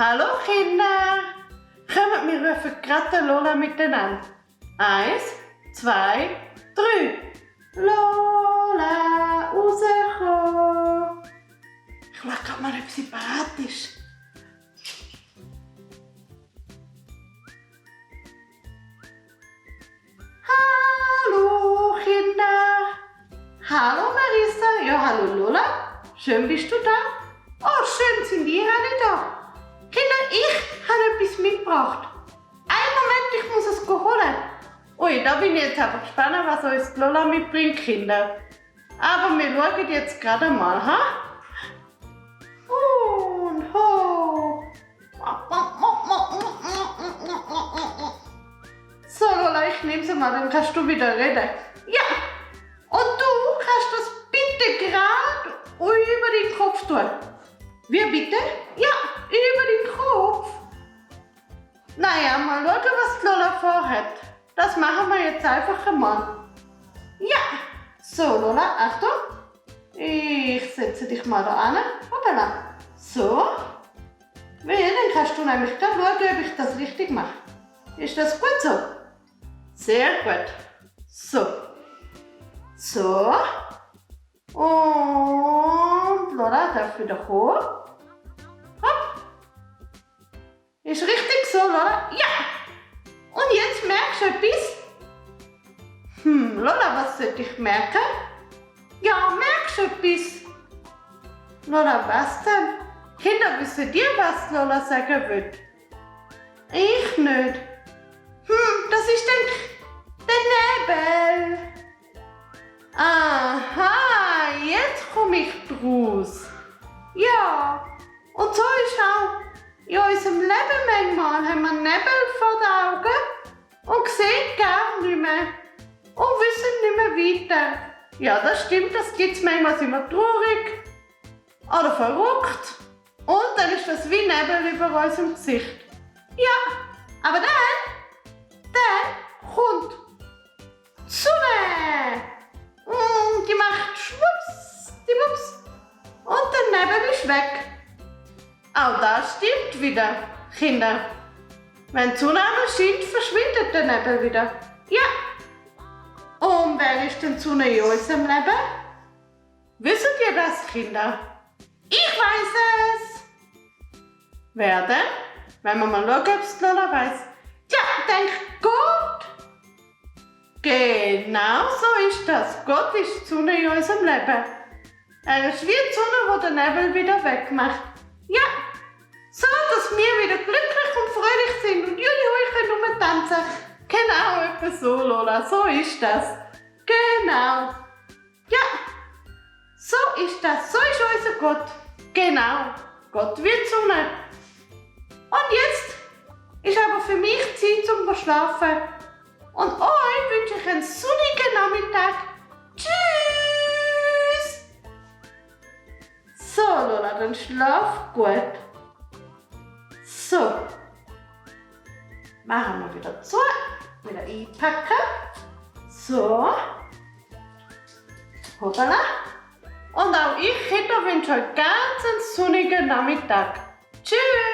Hallo Kinder! Kommt, wir rufen gerade Lola miteinander. 1, 2, 3. Lola, rauskommen! Ich schaue gerade mal, ob sie bereit ist. Hallo Kinder! Hallo Marissa! Ja, hallo Lola! Schön bist du da? Oh, schön sind ihr alle da. Kinder, ich habe etwas mitgebracht. Einen Moment, ich muss es holen. Ui, da bin ich jetzt einfach gespannt, was uns Lola mitbringt, Kinder. Aber wir schauen jetzt gerade mal, ha? Und ho. So, Lola, ich nehme sie mal, dann kannst du wieder reden. Ja, und du kannst das bitte gerade über den Kopf tun. Wie bitte? Ja, über den Kopf. Naja, mal schauen, was Lola vorhat. Das machen wir jetzt einfach einmal. Ja, so Lola, Achtung. Ich setze dich mal da an. Hoppala. So. Dann kannst du nämlich gerade schauen, ob ich das richtig mache. Ist das gut so? Sehr gut. So. So. Und Lola darf wieder kommen. Hopp. Ist richtig so, Lola? Ja. Und jetzt merkst du etwas? Lola, was sollte ich merken? Ja, merkst du etwas? Lola, was denn? Kinder, wisst ihr, was Lola sagen will? Ich nicht. Das ist der Nebel. Aha, jetzt komme ich draus. Ja, und so ist auch in unserem Leben manchmal haben wir Nebel vor den Augen und sehen gar nicht mehr und wissen nicht mehr weiter. Ja, das stimmt, das gibt es manchmal, sind wir traurig oder verrückt und dann ist das wie Nebel über unserem Gesicht. Ja, aber dann kommt die Sonne. Die macht schwupps, die Wups und der Nebel ist weg. Auch das stimmt wieder, Kinder. Wenn die Sonne scheint, verschwindet der Nebel wieder. Ja. Und wer ist denn die Sonne in unserem Leben? Wisst ihr das, Kinder? Ich weiß es. Wer denn? Wenn wir mal schauen, ob es Lola weiss. Tja, denkt Gott. Genau so ist das. Gott ist die Sonne in unserem Leben. Er ist wie die Sonne, die den Nebel wieder wegmacht. Ja, so, dass wir wieder glücklich und fröhlich sind und ich kann nur tanzen. Genau, etwa so, Lola, so ist das. Genau. Ja, so ist das, so ist unser Gott. Genau, Gott wird die Sonne. Und jetzt ist aber für mich Zeit zum Schlafen. Und euch wünsche ich einen sonnigen Nachmittag. Tschüss! So, Lola, dann schlaf gut. So. Machen wir wieder zu. Wieder einpacken. So. Hoppala. Und auch ich, Kinder, wünsche euch ganz einen sonnigen Nachmittag. Tschüss!